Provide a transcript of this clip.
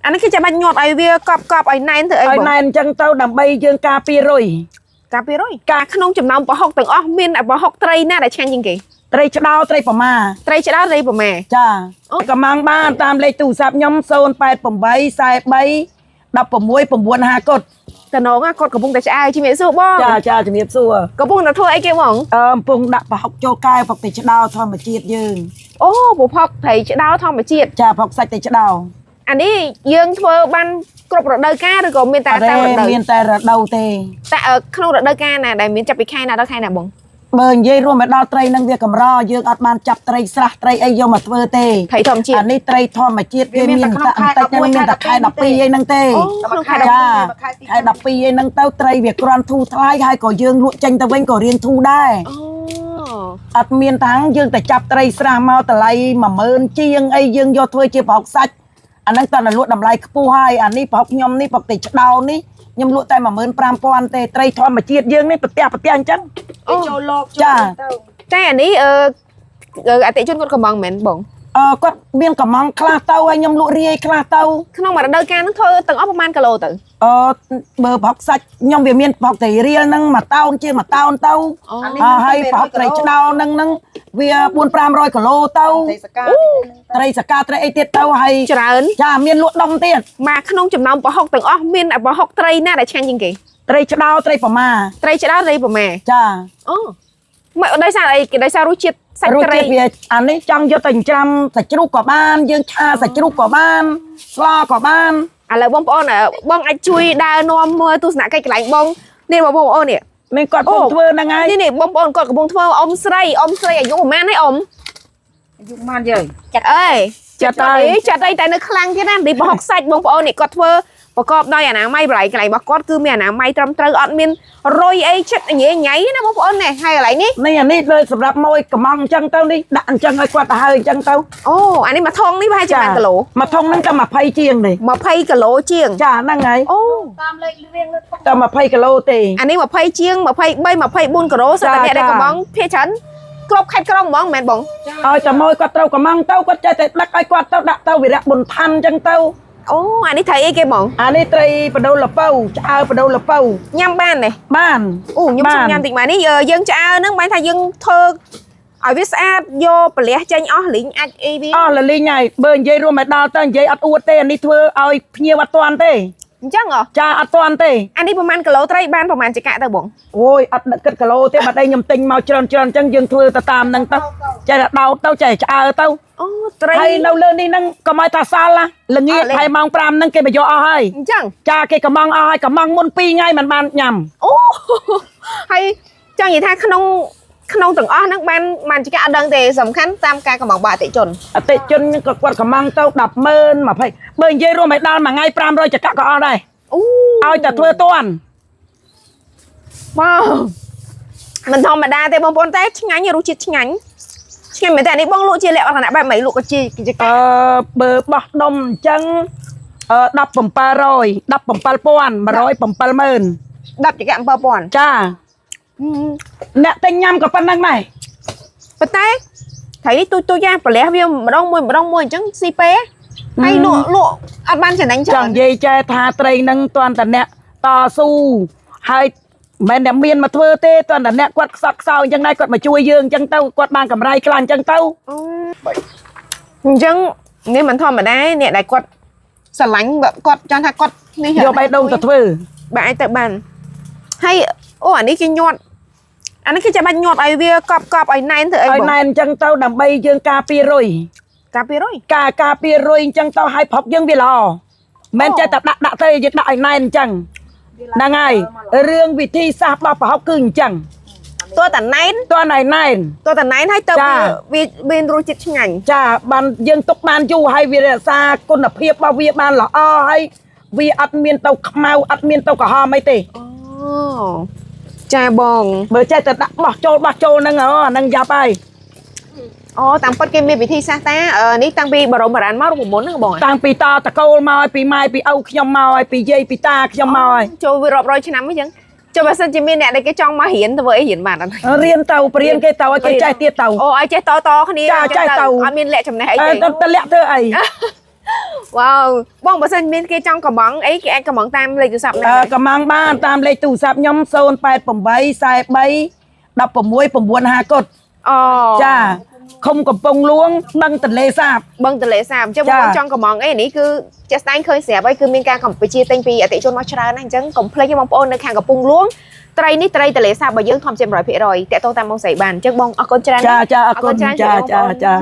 អានេះគេចាំបាច់ញាត់ឲ្យវាកប់កប់ឲ្យណែនធ្វើអី ឲ្យ បង ណែនអញ្ចឹងទៅដើម្បីយើងការពាររុយ ការពាររុយការក្នុងចំណោមប្រហុកទាំងអស់មានប្រហុកត្រីណាដែលឆ្ងាញ់ជាងគេ ត្រីឆ្ដោត្រីប្រមា ត្រីឆ្ដោត្រីប្រមា ចា អូ កំងបានតាមលេខទូរស័ព្ទខ្ញុំ088 43 16 95កុដ តំណងគាត់កំពុងតែឆ្អើជំរាបសួរបង ចាចាជំរាបសួរ កំពុងតែធ្វើអីគេបង អឺកំពុងដាក់ប្រហុកចូលកែវប្រហុកត្រីឆ្ដោធម្មជាតិយើង អូប្រហុកត្រីឆ្ដោធម្មជាតិ ចាប្រហុកសាច់ត្រីឆ្ដោ អានេះយើងធ្វើបានគ្រប់រដូវកាលឬក៏មានតែ អត់ទេ តាមរដូវ មានតែរដូវទេ តែក្នុងរដូវកាលណាដែលមានចាប់ពីខែណាដល់ខែណាបង បើនិយាយរួមមកដល់ត្រីនឹងវាកម្រយើងអត់បានចាប់ត្រីស្រះត្រីអីយកមកធ្វើទេ ត្រីធម្មជាតិ អានេះត្រីធម្មជាតិវាមានតែបន្តិចហ្នឹងមានតែខែ12អីហ្នឹងទេ អូក្នុងខែ ចាខែ12អីហ្នឹងទៅត្រីវាគ្រាន់ធូរថ្លៃហើយក៏យើងលក់ចេញទៅវិញក៏រៀងធូរដែរ អូ អត់មានតាំងយើងតែចាប់ត្រីស្រះមកតម្លៃ10000ជាងអីយើងយកធ្វើជាប្រហុកសាច់អាហ្នឹងតើលក់តម្លៃខ្ពស់ហើយអានេះប្រហុកខ្ញុំនេះប្រហុកត្រីឆ្ដោនេះខ្ញុំលក់តែ15000ទេត្រីធម្មជាតិយើងនេះប្រទះប្រទះអញ្ចឹង អូ ចូលលោក ចា ចូលទៅ តែអានេះអឺអតិជនគាត់កំងមែនបង អឺគាត់មានកំងខ្លះទៅហើយខ្ញុំលក់រាយខ្លះទៅ ក្នុងមួយរដូវកាលហ្នឹងធ្វើទាំងអស់ប្រហែលគីឡូទៅ អឺបើប្រហុកសាច់ខ្ញុំវាមានប្រហុកត្រីរៀលហ្នឹងមួយតោនជាងមួយតោនទៅ អូ អើហើយប្រហុកត្រីឆ្ដោហ្នឹងហ្នឹងវា4 500គីឡូទៅ ត្រីសកា ត្រីសកាត្រីអីទៀតទៅហើយ ច្រើន ចាមានលក់ដុំទៀត មកក្នុងចំណោមប្រហុកទាំងអស់មានប្រហុកត្រីណាដែលឆ្ងាញ់ជាងគេ ត្រីឆ្ដោត្រីប្រមា ត្រីឆ្ដោត្រីប្រមា ចា អូមកដោយសារអីគេដោយសាររសជាតិសាច់ត្រី រសជាតិវាអានេះចង់យកទៅចិញ្ច្រាំសាច់ជ្រូកក៏បាន យើងឆាសាច់ជ្រូកក៏បាន ស្លក៏បាន ឥឡូវបងប្អូនបងអាចជួយដើរនាំមើលទស្សនកិច្ចកន្លែងបងនេះបងប្អូននេះ នេះគាត់ពុំធ្វើហ្នឹងហើយ នេះនេះបងប្អូនគាត់កំពុងធ្វើអ៊ំស្រីអ៊ំស្រីអាយុប្រហែលហើយអ៊ំ អាយុប៉ុន្មានយើយ អើយ ចិត្តហើយ ចាត់អីតែនៅខ្លាំងទៀតណានេះប្រហុកសាច់បងប្អូននេះគាត់ធ្វើប្រកបដោយអនាម័យបល័យកន្លែងរបស់គាត់គឺមានអនាម័យត្រឹមត្រូវអត់មានរុយអីចិត្តញ៉ៃញ៉ៃណាបងប្អូននេះហើយកន្លែងនេះ នេះអានេះដូចសម្រាប់ម៉ួយកំងអញ្ចឹងទៅនេះដាក់អញ្ចឹងឲ្យគាត់ទៅហើយអញ្ចឹងទៅ អូអានេះមួយថងនេះប្រហែលជាប៉ុន្មានគីឡូ មួយថុងហ្នឹងតែ20ជាងទេ 20គីឡូជាង ចាហ្នឹងហើយ អូ តាមលេខរៀងលើថង តែ20គីឡូទេ អានេះ20ជាង23 24គីឡូសិតតែអ្នកដែលកំងភាគច្រើនគ្រប់ខេត្តក្រុងហ្មងមែនបង ឲ្យតែម៉ួយគាត់ត្រូវកំងទៅគាត់ចេះតែដឹកឲ្យគាត់ទៅដាក់ទៅវិរៈបុនឋានអញ្ចឹងទៅ អូអានេះត្រីអីគេបង អានេះត្រីបដូលលពៅឆ្អើបដូលលពៅ ញ៉ាំបានទេ បាន អូខ្ញុំសុំញ៉ាំតិចមកនេះយើងឆ្អើហ្នឹងបែរថាយើងធ្វើឲ្យវាស្អាតយកប្រលះចេញអស់លីងអាចអីវា អស់លលីងហើយបើនិយាយរួមឲ្យដល់ទៅនិយាយអត់អួតទេអានេះធ្វើឲ្យភ្ញៀវអត់តាន់ទេ អញ្ចឹងហ៎ ចាអត់តាន់ទេ អានេះប្រហែលគីឡូត្រីបានប្រហែលចកាទៅបង អូយអត់គិតគីឡូទេបាត់អីខ្ញុំទិញមកច្រើនច្រើនអញ្ចឹងយើងធ្វើទៅតាមហ្នឹងទៅចេះតែដោតទៅចេះតែឆ្អើទៅ អូត្រី ហើយនៅលើនេះហ្នឹងកុំឲ្យថាសល់ណាល្ងាចហើយម៉ោង5ហ្នឹងគេមកយកអស់ហើយ អញ្ចឹង ចាគេកំងអស់ហើយកំងមុន2ថ្ងៃមិនបានញ៉ាំ អូហើយចង់និយាយថាក្នុងក្នុងទាំងអស់ហ្នឹងបានបានចកាអត់ដឹងទេសំខាន់តាមការកំងរបស់អតិជន អតិជនក៏គាត់កំងទៅ100000 20បើនិយាយរួមឲ្យដល់មួយថ្ងៃ500ចកក៏អស់ដែរ អូ ឲ្យតែធ្វើតាន់ វ៉ាវមិនធម្មតាទេបងប្អូនតែឆ្ងាញ់រសជាតិឆ្ងាញ់ឆ្ងាញ់មែនតើនេះបងលក់ជាលក្ខណៈបែបម៉េចលក់ក៏ជាជា អឺបើបោះដុំអញ្ចឹងអឺ1700 17000 170,000 10ចកា7000 ចាអ្នកទិញញ៉ាំក៏ប៉ុណ្្នឹងដែរ ប៉ុន្តែត្រីនេះទូចទូចយ៉ាប្រលះវាម្ដងមួយម្ដងមួយអញ្ចឹងស៊ីពេហើយលក់លក់អត់បានចំណេញ ច ច្រើន ង់និយាយចេះថាត្រីនឹងតាន់តអ្នកតស៊ូហើយមិនមែនអ្នកមានមកធ្វើទេតាន់តអ្នកគាត់ខ្សត់ខ្សោយអញ្ចឹងដែរគាត់មកជួយយើងអញ្ចឹងទៅគាត់បានកម្រៃខ្លះអញ្ចឹងទៅ អញ្ចឹងនេះមិនធម្មតាទេអ្នកដែលគាត់ស្រឡាញ់បើគាត់ចង់ថាគាត់នេះ យកបេះដូងទៅធ្វើ បាទអាចទៅបានហើយអូអានេះគេញាត់អានេះគេចាំបាច់ញាត់ឲ្យវាកប់កប់ឲ្យណែនធ្វើអី ឲ្យ បង ណែនអញ្ចឹងទៅដើម្បីយើងការពាររុយ ការពាររុយ ការការពាររុយអញ្ចឹងទៅឲ្យប្រប់យើងវាល្អមិនចេះតែដាក់ដាក់ទៅយើងដាក់ឲ្យណែនអញ្ចឹងហ្នឹងហើយរឿងវិធីសាស្ត្ររបស់ប្រហុកគឺអញ្ចឹង តើតាណែន តើណែណែន តើតាណែនហើយទៅ ចា វាវាមានរសជាតិឆ្ងាញ់ ចាបានយើងទុកបានយូរហើយវារក្សាគុណភាពរបស់វាបានល្អហើយវាអត់មានទៅខ្មៅអត់មានទៅក្រហមអីទេ អូចាបង បើចេះតែដាក់បោះចូលបោះចូលហ្នឹងអូអាហ្នឹងយ៉ាប់ហើយ អូតាមពិតគេមានវិធីសាស្ត្រតាអឺនេះតាំងពីបរមបុរាណមករូបមន្តហ្នឹងបង តាំងពីតតកូលមកហើយពីម៉ែពីឪខ្ញុំមកហើយពីយាយពីតាខ្ញុំមកហើយ ចូលវារាប់រយឆ្នាំអញ្ចឹងចុះបើសិនជាមានអ្នកដែលគេចង់មករៀនធ្វើអីរៀនបានអត់ រៀនទៅបរៀនគេទៅឲ្យគេចេះទៀតទៅ អូឲ្យចេះតតគ្នា ចា អញ្ចឹង ចេះទៅ អត់មានលាក់ចំណេះអី អឺ ទេ ទៅទៅលាក់ធ្វើអី វ៉ាវបងបើសិនមានគេចង់កំងអីគេអាចកំងតាមលេខទូរស័ព្ទណា អឺកំងបានតាមលេខទូរស័ព្ទខ្ញុំ088 43 16 95កុដ អូ ចាឃុំកំពង់លួងបឹងទន្លេសាប បឹងទលេសាបអញ្ចឹង ចា បងប្អូនចង់កំងអីនេះគឺជាក់ស្ដែងឃើញស្រាប់ហើយគឺមានការកម្ពុជាទិញពីអតិថិជនមកច្រើនណាស់អញ្ចឹងកុំភ្លេចទេបងប្អូននៅខាងកំពង់លួងត្រីនេះត្រីទលេសាបរបស់យើងធម្មជាតិ100%តាក់ទងតាមបងស្រីបានអញ្ចឹងបងអរគុណច្រើន ចា ណាស់ ចាអរគុណ អរគុណច្រើន ចា បងប្អូ ចា ន ចា